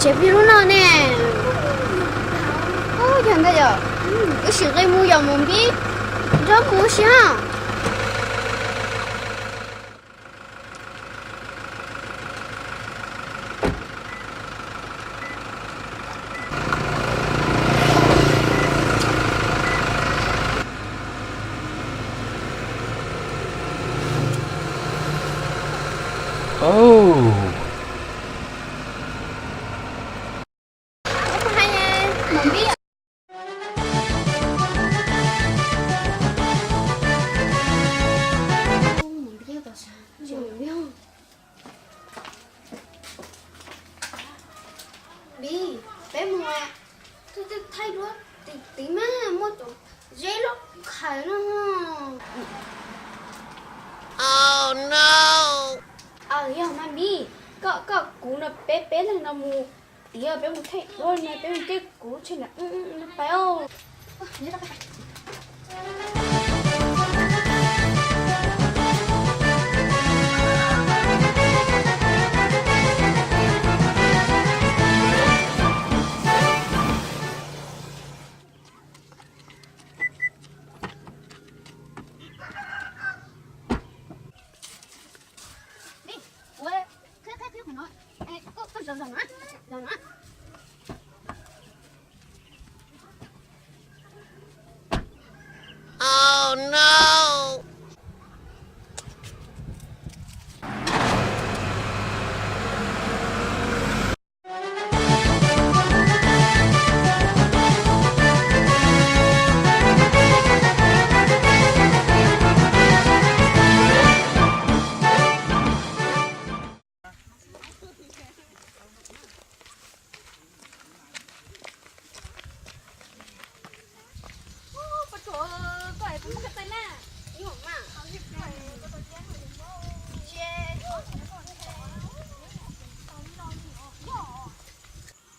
Tsev plig lub no ne. Ub, yog ntag yom. Wb sim nqis mus yom Mus Npib, nrog mus si ha. Npib, peb mus, thaij duab tid tid mas muaj cov zeb loj khais no. Aws, yog mas Npib, koj koj kuv no peb peb leeg no mus, yog peb mus thaij duab no peb mus tej kuv tshe na pais os.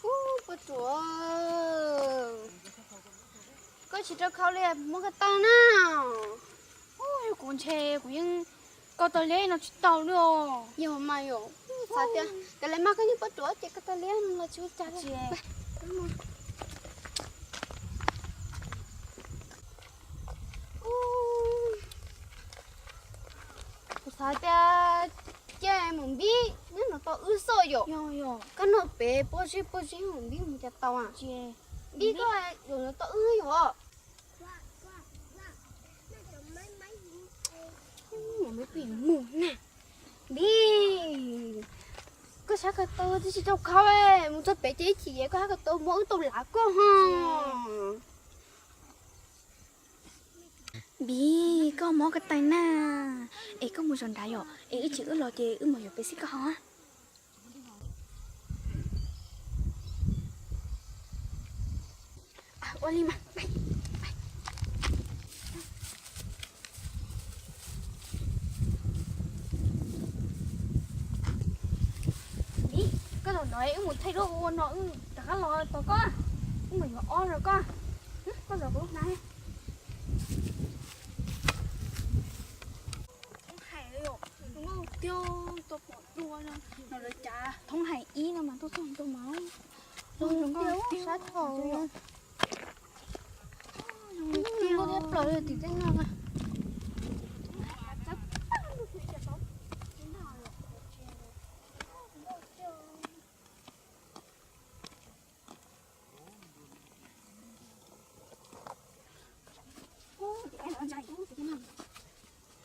Ub, Poj Ruam, koj tsis rau khau li, muab koj tawg na. Ub, yog kuv ntshe kuv yeej koj tau liab no tsis tau li os. Yog mas yom, xav tias cov lawv mas koj yeej Poj Ruam ces koj tau liab no los tsis ua cas li. Kuv xav tias cia Mus Npib nyob no tos wb xwb yom. Koj noj pem pob zeb pob zeb Mus Npib mus cas tau. Npib, koj yuav nyob tos wb yom. Npib, koj sab ko taw twb tsis tau khau, mus txog pem ces ib chim koj sab ko taw muab wb tau lav koj ho. Npib, koj mob ko taw na, es koj mus zaum nrad yom, es ib chim wb los ces wb mam yuav pem xij koj ho. Ua li mas. Npib, koj zaum no wb mus thaij duab ua no wb rov qab los tos koj, wb mam yuav ob rau koj. Koj zaum kuv lub hnab. Thoob hais tiag, tuaj pom dua no lawv cas thoob hais ib no mas tuaj txog ntua mas zoo tiag sab thaum tiag plaws tim tej no.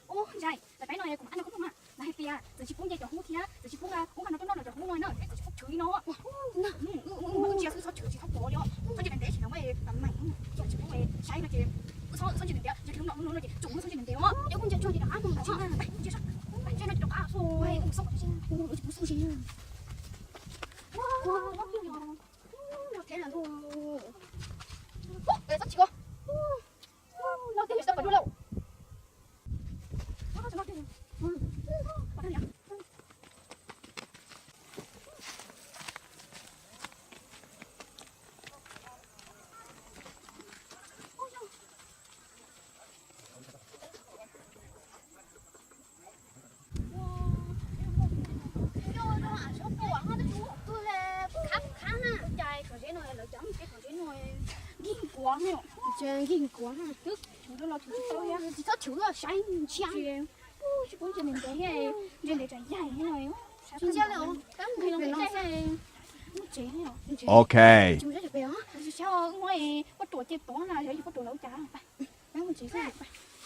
Ub, ntsais, lawv peb no kuv mam ab no koj mloog na, lawv hais tias txawm tsis pub nce cov hub thiab txawm tsis pub ub nqa no tuaj noj cov hub no na, txawm tsis pub tshwv li no. Ntsia xwb txhob tshwv tsis txhob pov li os, txhob ntsia ntev ntev tsis no mas tam meem, txawm tsis pub saib no ces wb txhob ntsia ntev ntev, ces lub no lub no ces tsoom wb txhob ntsia ntev ntev os, yog kuj ntsia tsuag ces rov qab mus ntsia no ces rov qab xwb, tsis pub xwb ces. Txhob tsis ko, no twb tsis tau pom dua lawm. Tsis txhob chwv saib ntsia, tsis pub ntsia ntev ntev thiab, ntsia ntev tsam yaig no. Ok. Tsis muaj teb chaws pem os, tsis muaj, muab ruam cia tod na, yog yog muab ruam lawm cas. Peb mus tsev xwb.